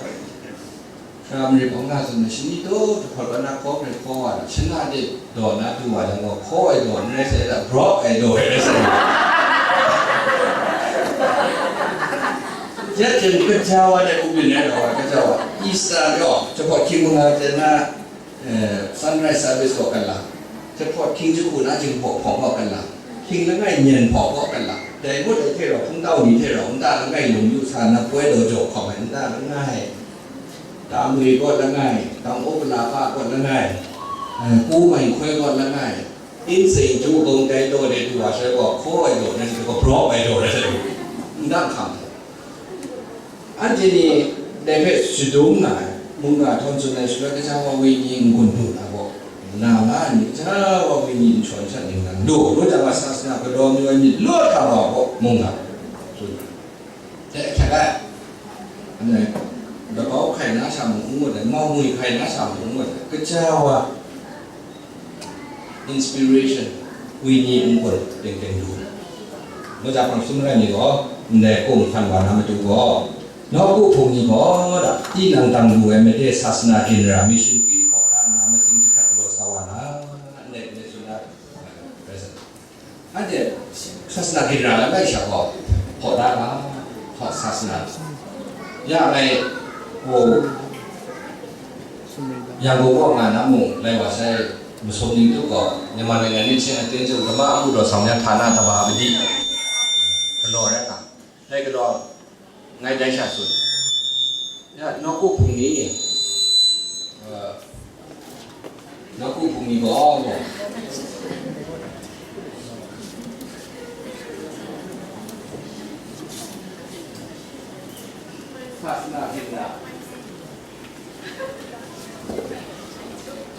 Sara marit bawng na tsun ai, shani taw, jahpawt kaw na hkaw marit hkaw wa na, shana de daw na du wa yang gaw, hkaw ai daw n rai sai, da brawk ai daw ai rai sai. Ya jem kaja wa dai ku byin rai taw, kaja wa. Isa gaw, jahpawt hkying manga ten na, eh, sunrise service gaw kan la. Jahpawt hkying jahku na jinghpaw hpawng gaw kan la. Hkying langai nyan hpawng gaw kan la. Dai mut dai hte rau, hpungtau ni hte rau, nta langai lung yu sa, na poi daw jaw hkawm ai, nta langai. Tamri gaw langai, tang o pala pa gaw langai, eh, pu mai hkoi gaw langai. Inseng ju gong dai daw de du wa sai gaw, hkaw ai daw na shi gaw, brawp ai daw na shi gaw, ndang hkam. Anhte ni dai hpe shadum nga ai, mungga htawn tsun ai shaloi, kasha wa wenyi n-gun du na gaw, na nga ai ni, kasha wa wenyi n-, shawn shat ning nang lu, lu jang a sasana galaw mayu ai myit lu hkra wa gaw, mungga tsun ai. Dai hkyak ai, anhte labau hkai na sha mung n ngut ai, mau ngwi hkai na sha mung n ngut ai, kasha wa inspiration, wenyi n-gun teng teng du. Maja hpang sum rai ni gaw, ndai kum hkan wa na matu gaw, nawku hpung ni gaw, da, tinang dang lu ai made sasana ginra mission kri hkaw da nna, masing jahkrat galaw sa wa na, ndai, ndai tsun da, present. Anhte sasana ginra langai sha gaw, hkaw da ga, hkaw sasana. Ya ngai, o, Yangon kaw nga na mung, lai wa sai, masum ning tu gaw, Myanmar Naingan Ning Hting Aten Chyum Dama Amu Daw Sang Mya Hta Na Daba Madi galaw rai nga, dai galaw ngai dai sha tsun. Ya, nawku hpung ni, eh, nawku hpung ni gaw, sasana ginra.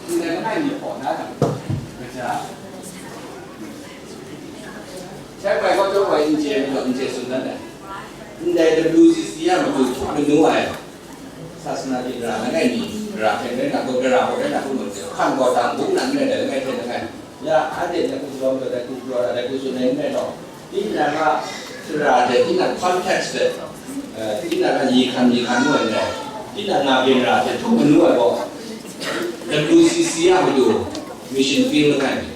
Ndai langai mi hpaw na dang, kaja. Shai bai kaw jaw bai n chye majaw, n chye tsun dan ai. Ndai W C C a matu htup manu ai, sasana ginra langai mi, ra hkyen rai na, gawt gara hpaw rai na, hkrum ai hte, hkan gaw dang bung na n rai dai, langai hte langai. Ya, anhte na ku jaw majaw, dai ku jaw, dai ku tsun ai n rai law, tinang a sara hte, tinang context hte, eh, tinang a myi hkan, myi hkan nu ai n rai, tinang nga ginra hte htup manu ai gaw, W C C a matu mission field langai mi.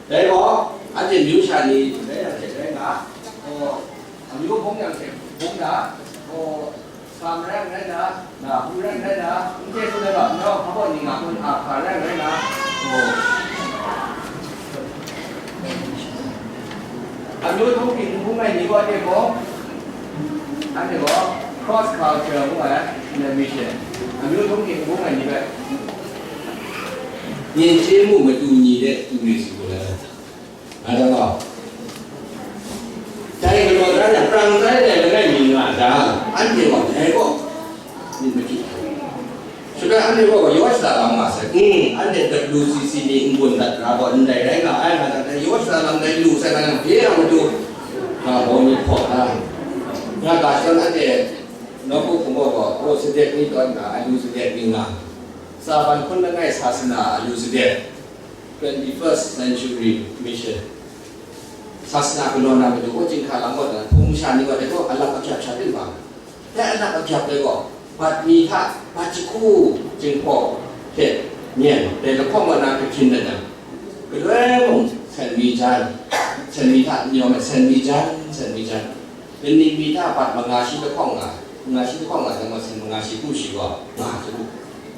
Dai gaw, anhte myu sha ni rai yang hte rai nga, gaw, amyu hpung yang hte hpung da, gaw, Sa marai rai na, na hpu rai rai na, n chye tsun ai ga, n rawng hpa baw ni nga kun a hpa rai rai na, oh. Amyu htung hking n bung ai ni gaw de gaw, anhte gaw cross culture ngu ai, mission. Amyu htung hking n bung ai ni bai. Yen chye mu matu ni de tu ni si gaw lai. Nga da gaw, dai galaw da yang, prang tai dai langai mi nga da, anhte gaw dai gaw myit machyi ai. Shaloi anhte gaw yaw shada lam nga sai, mm, anhte W C C ni n-gun dat ra gaw ndai rai nga ai, nga dat ai, yaw shada lam dai lu sai, nga yang bye yang matu, nga baw ni hpaw da, nga ga shadawn anhte nawku hpung gaw gaw, aw, sadet ni tawn nga, alu sadet ni nga, Tsavan hpun langai sasana alu sadet. Twenty-first century mission. Sasana galaw na matu gaw, chyinghka lam gaw, hpung masha ni gaw, dai gaw alap akyap sha tim ma. Dai alap akyap dai gaw, bat mi hta, bat jahku, jinghpaw hte myen, dai lahkawng gaw na kahkyin dat yang, galoi mung, sen mi jan, sen mi hta n yawm ai, sen mi jan, sen mi jan. Kaning mi hta bat manga shi lahkawng nga, manga shi lahkawng nga, dai gaw sen manga shi kru shi gaw, nga hte lu.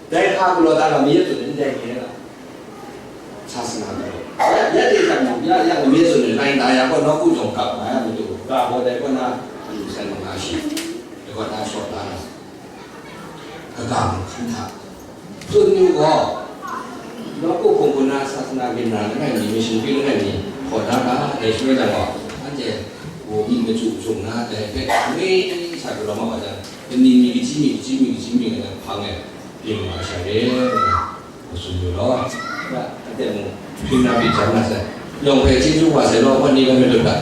Dai hka galaw da ga mi tsun ai, ndai mi rai nga. Sasana galaw. Ya, ya de hta mung, ya, ya mi tsun ai, lai nta ya gaw nawku jawng kap nga ya matu, ga gaw dai gaw na, alu san manga shi, dai gaw na shawt la na. Kaga mung hkan hta. Tsun yu gaw, nawku hpung gaw na sasana ginra langai mi, mission field langai mi, hkaw da ga, dai shaloi jang gaw, anhte, gaw myi machyu jung na, dai hpe, mi sa galaw ma wa jang, kaning mi, kaji mi, kaji mi, kaji mi nga jang, hpang e, byin wa sha re, nga tsun yu law, ya, anhte mung, hpring na byin jang na sai, yawng hpe chyeju wa sai law, gaw ni ga myit lut ga.